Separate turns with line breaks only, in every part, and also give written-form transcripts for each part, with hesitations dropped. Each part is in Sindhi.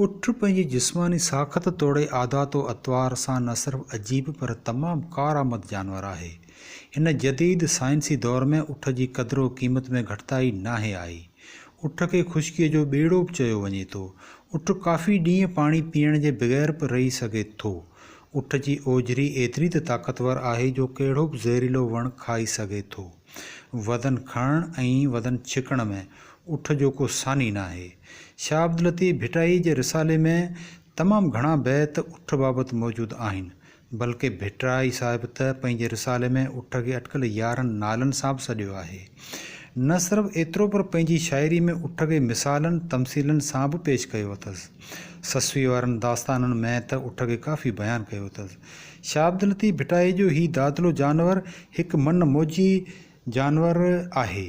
اٺ پنهنجي جسماني ساخت توڙي عادات و اطوار سان نه صرف عجيب پر تمام ڪارآمد جانور آهي. هن جديد سائنسي دور ۾ اٺ جي قدر و قيمت ۾ گهٽتائي ناهي آئي. اٺ کي خشڪيء جو ٻيڙو به چيو وڃي ٿو. اٺ ڪافي ڏينهن پاڻي پيئڻ جي بغير به رهي سگهي ٿو. اٺ جي اوجهري ايتري ته طاقتور آهي جو ڪهڙو به زهريلو وڻ کائي سگهي ٿو. وزن کڻڻ ۽ وزن ڇڪڻ ۾ اٺ جو ڪو ثاني ناهي. شاهه عبداللطيف ڀٽائيء جي رسالي ۾ تمام گهڻا بيت اٺ بابت موجود آهن، بلڪه ڀٽائي صاحب ته پنهنجي رسالي ۾ اٺ کي اٽڪل 11 نالن سان به سڏيو آهي. نه صرف ايترو پر پنهنجي شاعريء ۾ اٺ کي مثالن، تمثيلن سان به پيش ڪيو اٿس. سسئي وارن داستانن ۾ ته اٺ کي ڪافي بيان ڪيو اٿس. شاهه عبداللطيف ڀٽائيء جو هي دادلو جانور هڪ من موجي جانور آهي.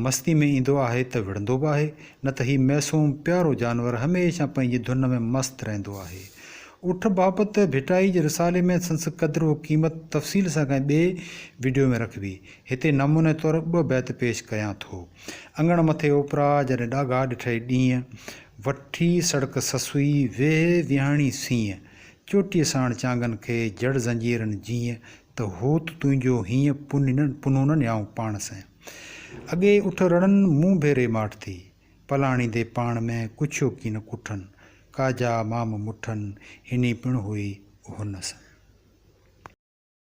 مستي ۾ ايندو آهي ته وڙهندو به آهي، نه ته هي معصوم پيارو جانور هميشه پنهنجي ڌن ۾ مست رهندو آهي. اٺ بابت ڀٽائي جي رسالي ۾ سندس قدر و قيمت تفصيل سان ڪنهن ٻئي وڊيو ۾ رکبي. هتي نموني طور ٻه بيت پيش ڪريان ٿو. اڱڻ مٿي اوپرا، جڏهن ڏاگها ڏٺئي ڏينهن، وٺي سڙڪ سسئي، ويهه ويهاڻي سينء، چوٽيء ساڻ چانگن کي، جڙ زنجيرن جيئن، ته هوت تنهنجو هيئن پنهون نه نيائون پاڻ سين. اڳي اٺ رڙن مون ڀيري ماٺ ٿي، پلاڻيندي پاڻ ۾ ڪڇيو ڪين ڪٺن، ڪا جا مام مٺن، هني پڻ هئي هن سين.